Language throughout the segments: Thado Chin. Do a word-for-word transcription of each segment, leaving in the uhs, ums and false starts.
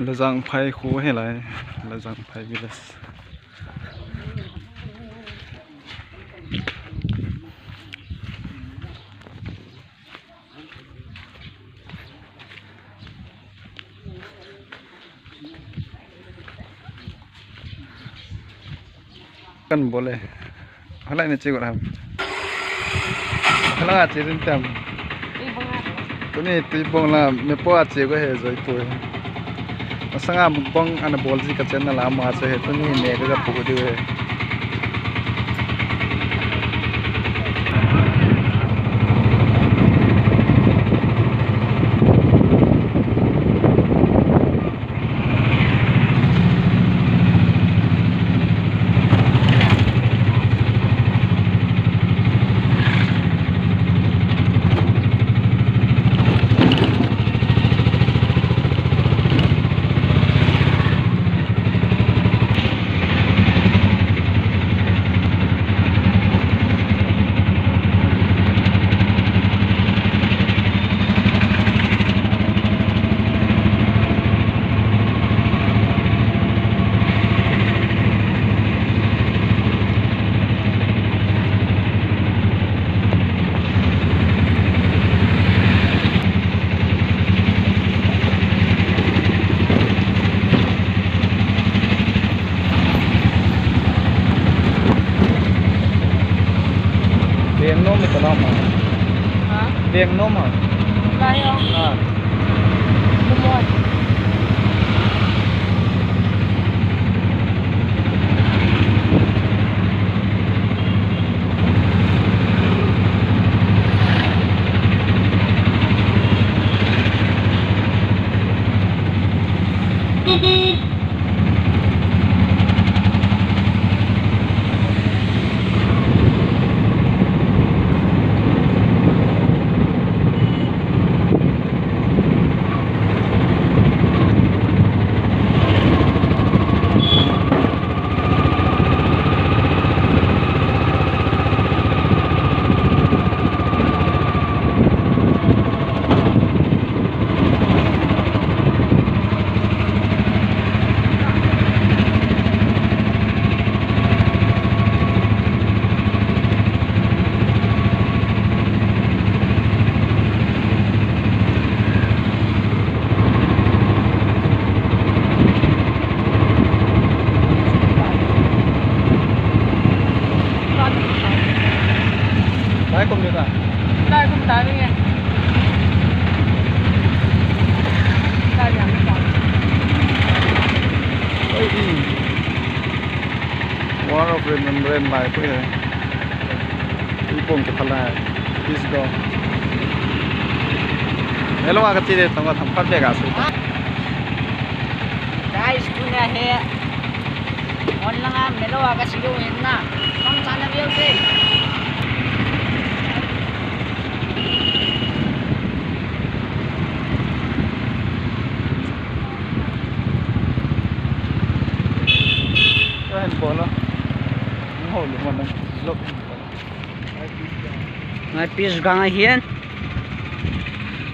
Lajangphai khu he lai, Lajangphai village. Kan bole. Halai ne che got ham. Hala che rin tam. Tuni tui bong la me po a che go he joi poi. Masanga bong ana bol ji ka chen na la ma che he tuni ne ka ga pu diu he. Veng nom ka la ma. Ha? Veng nom ma. Lai ho. Ha. Kumon. Lai kum ding ta? Lai kum ta ding e. Lai liang ta. Oi, di. Wall of Remembrance lai pu e. Tui bong kipha lai. Peace dong. Hello, ka ti de tong ka tham phat be ka su. Guys, tuna hi. Hon langa melo a ka siu hin na. Kam chana veu te. Ka hin bol a. Hung ho lu man lo. Ngai peace gang ahin.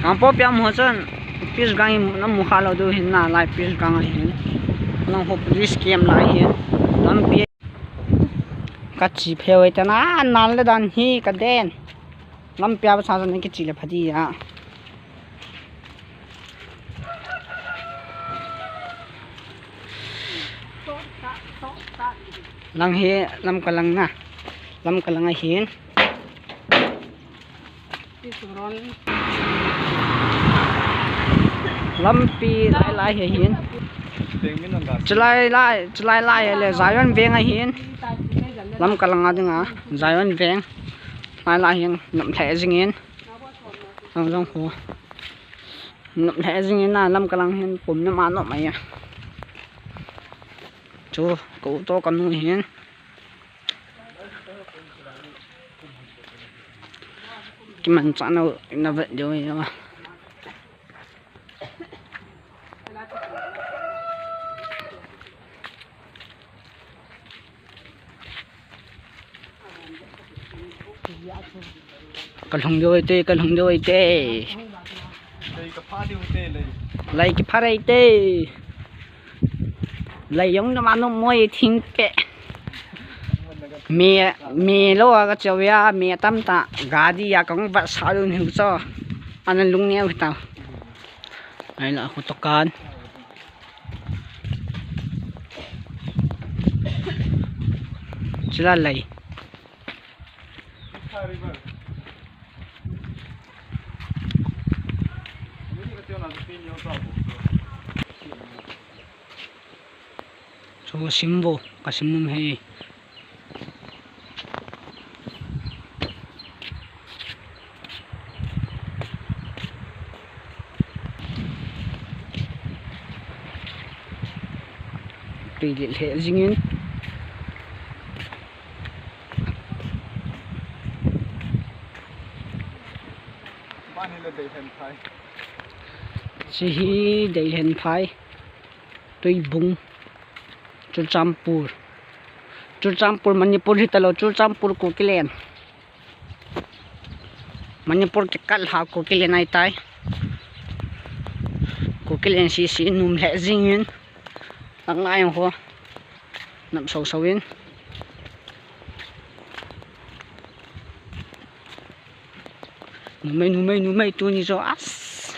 Kangpokpi a um ho chun peace gang hi namu kha lou diu hin na lai peace gang ahin. Nang ho police camp lai hin. Lampi ka chi pheu e ta na nal le dan hi ka den. Lampi a ba sa sa ni ki chi le pha di a. Lang hi, Lamka lang na. Lamka lang ahin. Lampi lai lai hi ahin. Chulai lai, chulai lai le Zion veng ahin. Lamka lang a ding a Zion veng. Lai lai hin, nom lheh jing in. Ang jong khu. Nom lheh jing in na Lamka lang hin pum nom a nom mai a. Chu, ka u toh ka nu hin. Kimanchah na, na vet diu hi a. Ka lhung diu ahi te, ka lhung diu ahi te. Lei ka pha diu ahi te, lei. Lei ka pha ahi te. Lai jong dam a nom moi thing pe. Me, me lou a ka cheu a, me tam ta. Gari a kong vat sa lun hiu cho. Ana lung neo hi ta. Ai la khu to kan. Chila lai. Chu sim vo, ka sim nom e. Tui lih lheh jingin. Hiche hi Deihlenphai. Tuibung. Churachandpur. Churachandpur, Manipur hi talou, Churachandpur Kukiland. Manipur kikal ha Kukiland ahitai. Kukiland sese nom lheh jingin. Lang lai ho. Nap sau sau in. Numei, numei, numei, tuni chu as.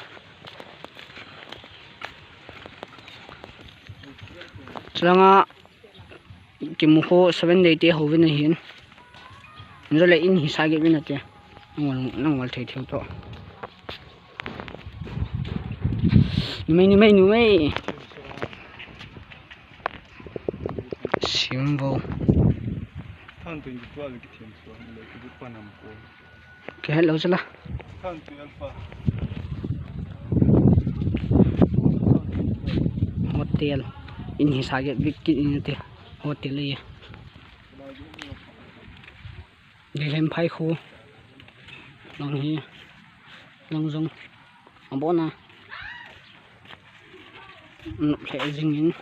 Chulanga kimu khu Seven Day te houvin ahin. Jole in hisa get uvin ate. Nangol, nangol thei thei to. Numei, numei, numei. Sim vo. Than twenty-two a kithem chu le kidut pa nam ko. Kihet lou chu la. Than twelve a. Hotel. In hisa get uvin kit in ate. Hotel e. Deihlenphai khu. Lang hi. Lang jong. Abon a. Nop lheh jingin.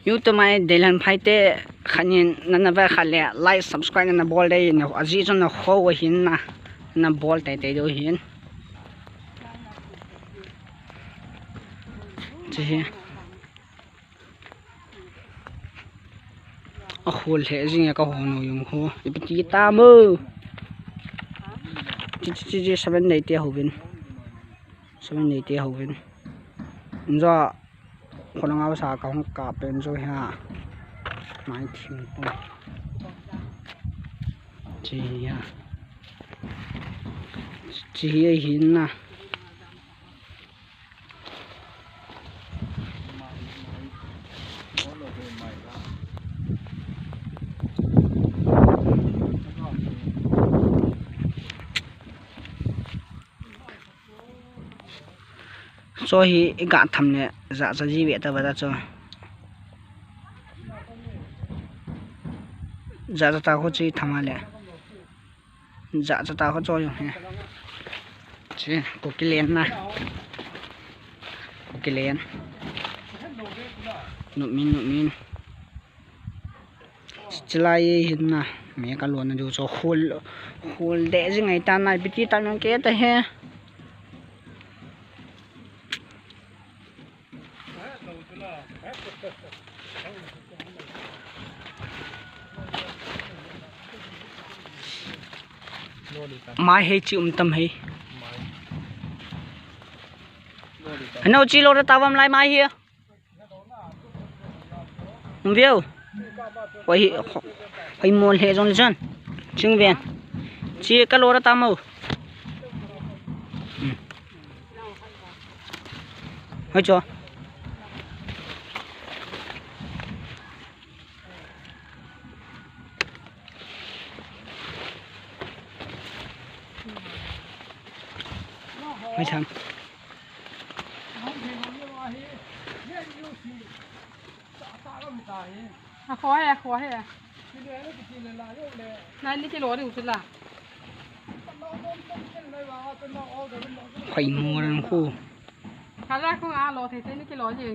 YouTube mai Deihlenphai te khat in nana ve kha le like, subscribe nana bol ding in, ajeh chu na ho ahin na, nana bol teitei diu ahin. Hiche hi. Ahol lheh jing e ka hon u jong khu. Ipi ti tam o. Hiche, hiche, hiche Seven Day te houvin. Seven Day te houvin. Injo. Khonung a sa kahung kap pen chu hia. Mai thim pu. Hiche hia. Hiche hi ahin na. Cho hi i ga tham le, ja cha ji ve ta ba ta cho. Ja cha ta ho chi tham le. Ja cha ta ho cho yo he. Chi, Kukiland na. Kukiland. Nop min, nop min. Chilai hin na, me ka lona diu chu hol, hol de jing ngai ta nai, ipi ti ta nang ke ta he. Mai hei chi um tam hei. Ano chi lo ra ta vam lai mai hi. Hung veu. Hoi, hoi mol he jong le chun. Chung ven. Chi ka lo ra ta mo. Hmm. Hoi cho. Hoi chang. A kho he, a kho he. Nai ni kilo diu chu la. Khoi mu ran khu. Khala khu a lo thei thei ni kilo ji.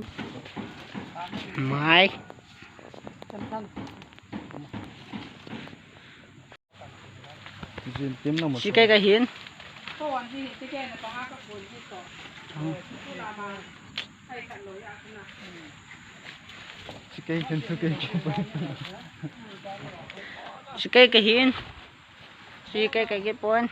Mai. Sikai kahin. Sikai kahin, sikai kahin. Sikai kahin. Sikai kahin pon.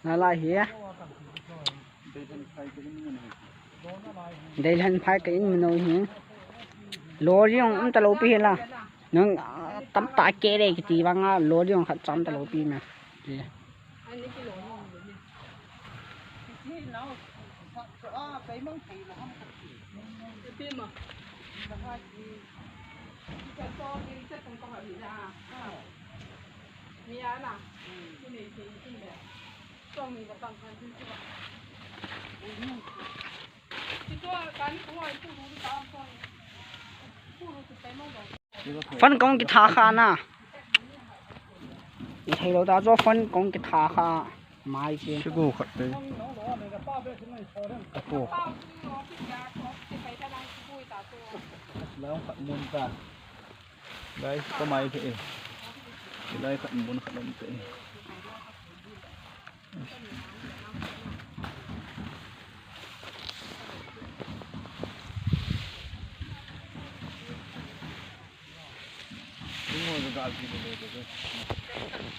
Nalai hi. Deilen phai ka in mano hi. Lori jong um talou pi hi la. Nang, ah, tamtah kei le kiti vang a lori jong khat cham talou pi ma. Ti. Fan kong kitha kha na. Thei lou ta chu fan kong kitha kha. Mai che. Sigo khat te. Apo. Lau khat mun ta. Guys, ko mai te. Lai khat mun khat mun te.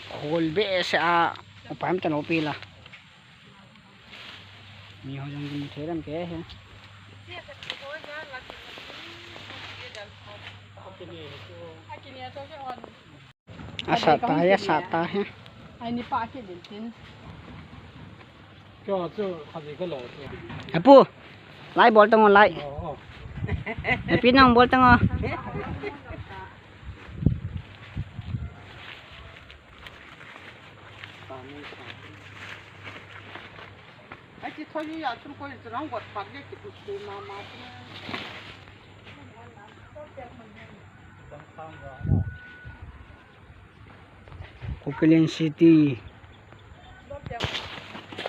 Khol behseh a, upa um talou pi la. Mi ho jong kimu thei lam kei he. Asat ta he, asat ta he. Ai, ni pa ke din tin. Kyo chu khaji ka lo chu. Apu, lai bol tang o, lai. Oh, oh. Api nang bol tang o. Ai, chi thoi ya chun koi chu nang got pat le ki tu tu ma ma chu. Kukiland City.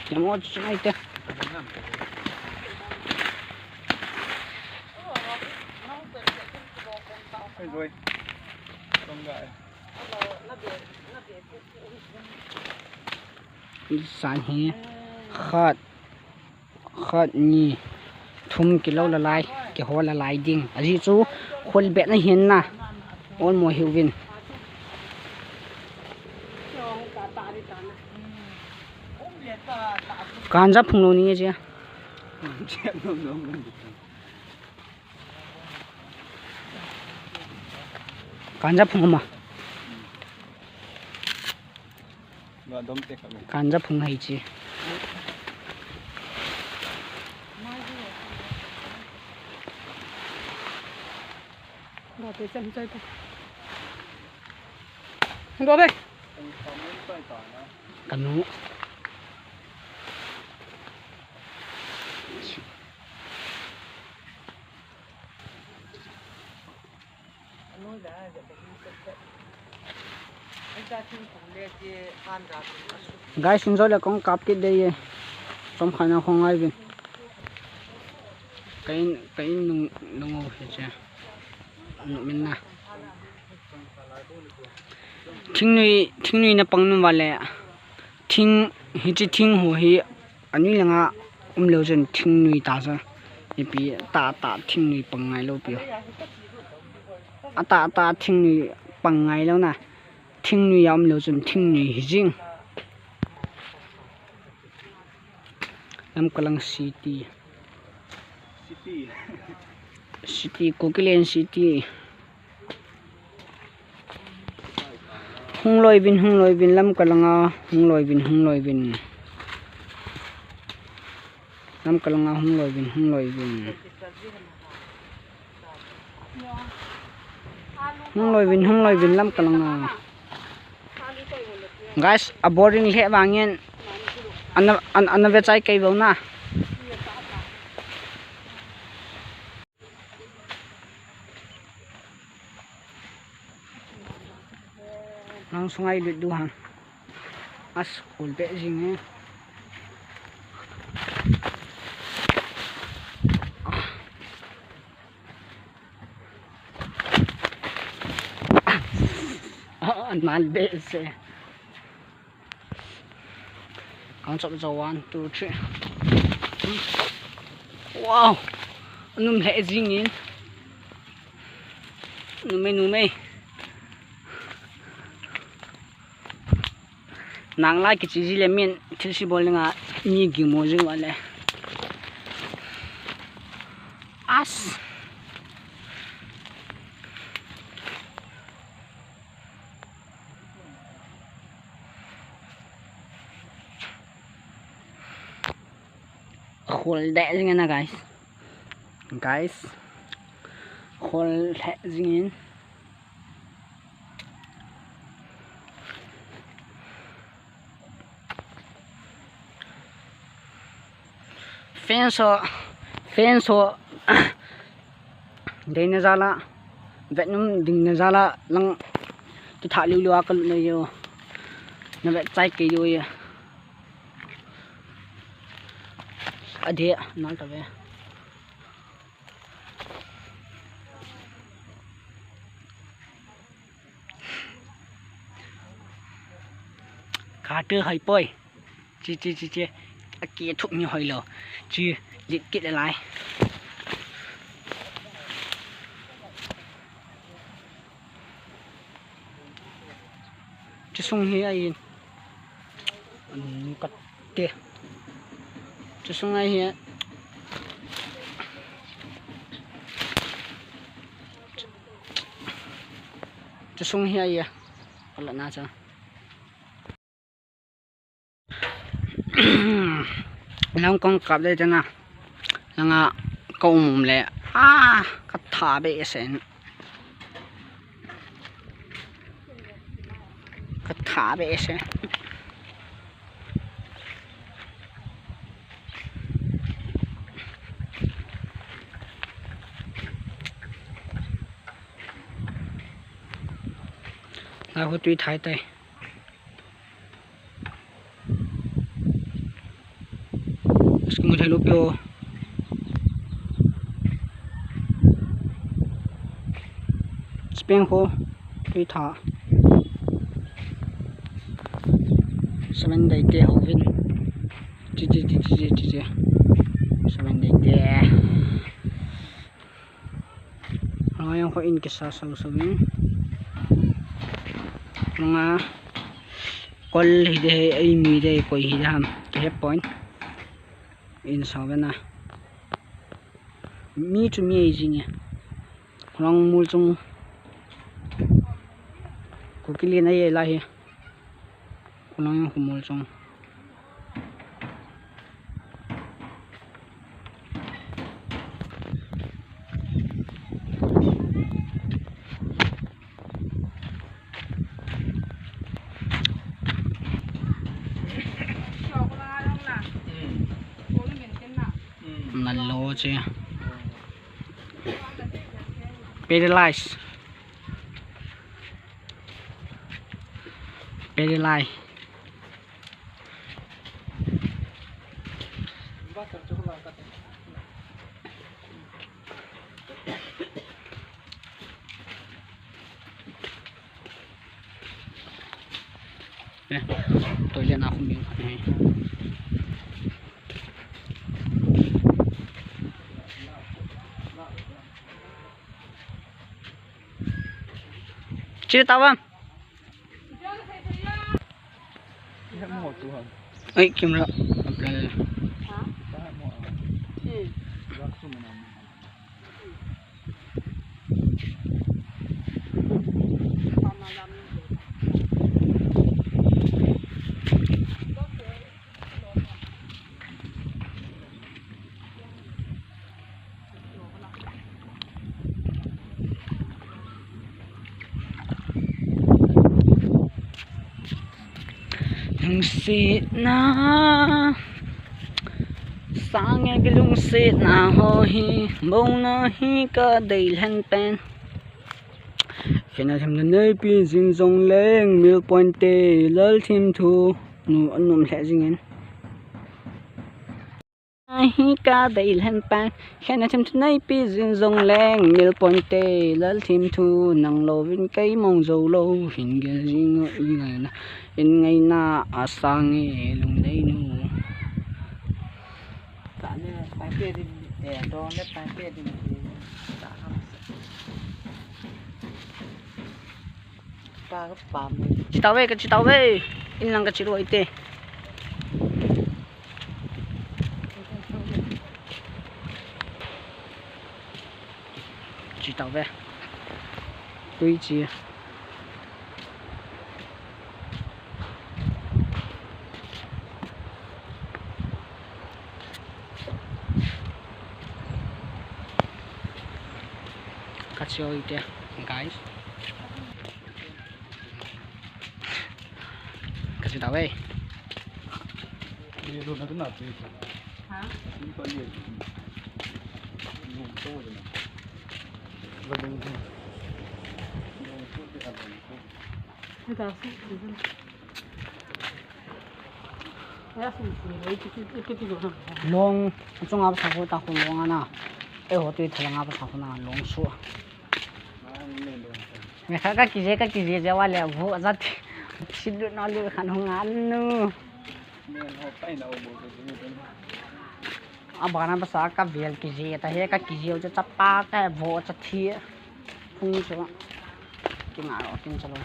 Kemo chai te. San hi khat. Khat, ni, thum kilou lalai, kihol lalai ding. Ajeh chu khol behna hin na. Ol mo hiuvin. Kanja phung lou ni che. Kanja phung ama. Kanja phung hai chi. Kanu. Guys, enjoy le kong kap kit dei ye. Chom khat na khong ai vin. Kain, kain nung, nung o he che. Nung min na. Thingnoi, thingnoi na pang nung vale. Thing, hiche thing ho hi, anoi langa um leu chun thingnoi ta chu. Ipi tah tah thingnoi pang ngai lou pi. Atah tah thingnoi pang ngai lou na. Thingnoi a um leu chun thingnoi hi jing. Lamka lang City. City. City, Kukiland City. Hung loi vin, hung loi vin, Lamka langa, hung loi vin, hung loi vin. Lamka langa, hung loi vin, hung loi vin. Hung loi vin, hung loi vin, Lamka langa. Guys, a boring lheh vangin ana, ana, ana ve chai kei veu na. Nang sungai lut du hang. As khol behseh jing e. Ah, nal behseh. Kang chop jo, one, two, three. Wow! Anum lheh jingin. Numei, numei. Nang lai kichi ji le min thilse bol dinga mi gingmo jing uva le. As. Khol deh jing e na, guys. Guys. Khol lheh jingin. Fans ho, fans ho, deina jal a, vetnom dingna jal a, lang kitha liu liu a kalut na yo. Na vet chai kei yo ye. Adeh, nal ta ve. Kha te hoi poi. Chi, chi, chi, chi. A ki thup ni hoi lo. Chi, lit kit le lai. Chusung hi ahin. An kate. Chusung ahi. Chusung hi ahi. Kalat na cha. Nang kong kap dei tena. Nanga ka um le. Ah, ka tha behseh. Ka tha behseh. Nang khu tui thai tai. Skin thai lo pio. Speng ho. Tui tha. Seven dai te ho vin. Chi, chi, chi. Seven dai te. Ranga jong kho in kisa sau sau in. Ranga kol hi de, ei mi de, koi hi de ham. Kihe pon. In sau ve na. Mi chu mi ei jing e. Rang mul chung. Ko kili na ye la hi. Kunang yang khumol chong. Nalo che. Paralyze. Pele lai. Eh, toilet na khum ding khat ahi. Che tawang. Oi, camera. Lungsetna, sange kilungsetna ho hi, bouna hi kadei lhen pen. Khenna themna neipi jing jongleng, mil pointe, lal thim thu, nu anum lheh jingin. Ahi ka dei lhen pan, khen a thim thu nei pi zin zong leng, mil pon te, lal thim thu, nang lo vin kei mong zo lo, hin gel zing o i ngai na, in ngai na, a sang e, lung dei nu. Ka ne, pa pe din, eh, dong ne, pa pe din, eh, ta ham sa. Pa ka pa me. Chi tau ve, ka chi tau ve. In lang ka chi lo ite. Chi tau ve. Tui chi. Ka chi lo ite, guys. Ka chi tau ve. Ha? Long, chunga pa sa ko ta ko long ana. E ho tui thala nga pa sa ko na long su. Me kha ka kije, ka kije je wa le vu a zat. Sidu na lu khan hung anu. A bana pa sa ka vel kije ta he, ka kije u cha pa ka vo cha thi. Phung chu. Ki nga ro kin cha lo.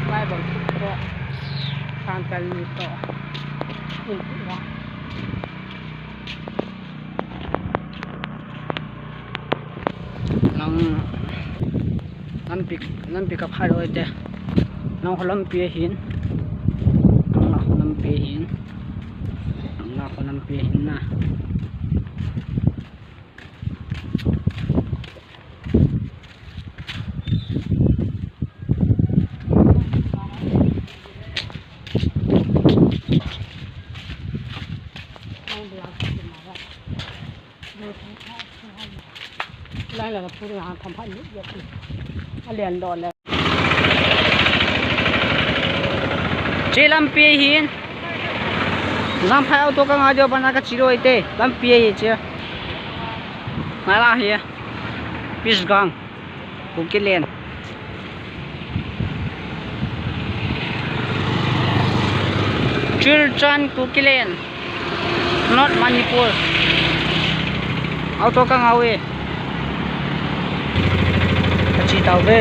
Bible book to, Sangkal ni to. Nang lampi, lampi ka phai loi te. Nang ho lampi ahin. Nang la ho lampi ahin. Nang la ho lampi ahin na. Che lampi hin. Jamphai auto ka ngai diu bana ka chi loi te. Lampi hi che. Ngai la hi. Pisgang. Kukiland. Churachandpur, Kukiland. North Manipur. Auto ka ngau e. Ka chi tau ve.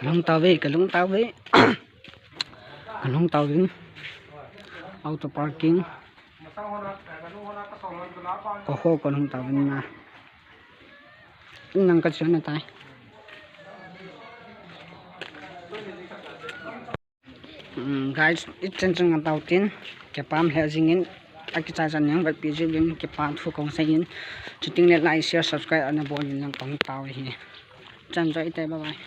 Ka lhung tauve, ka lhung tauve. Ka lhung tauvin. Auto parking. Oho, ka lhung tauvin na. Nang ka chun na tai. Guys, ichan chun ngan tau tin, kipah e, jingin akichai chan nang vet pi jeh uvin kipa thu kong sei in, chuting le like, share, subscribe ana bol in lang kong tao hi. Chan choi te, bye bye.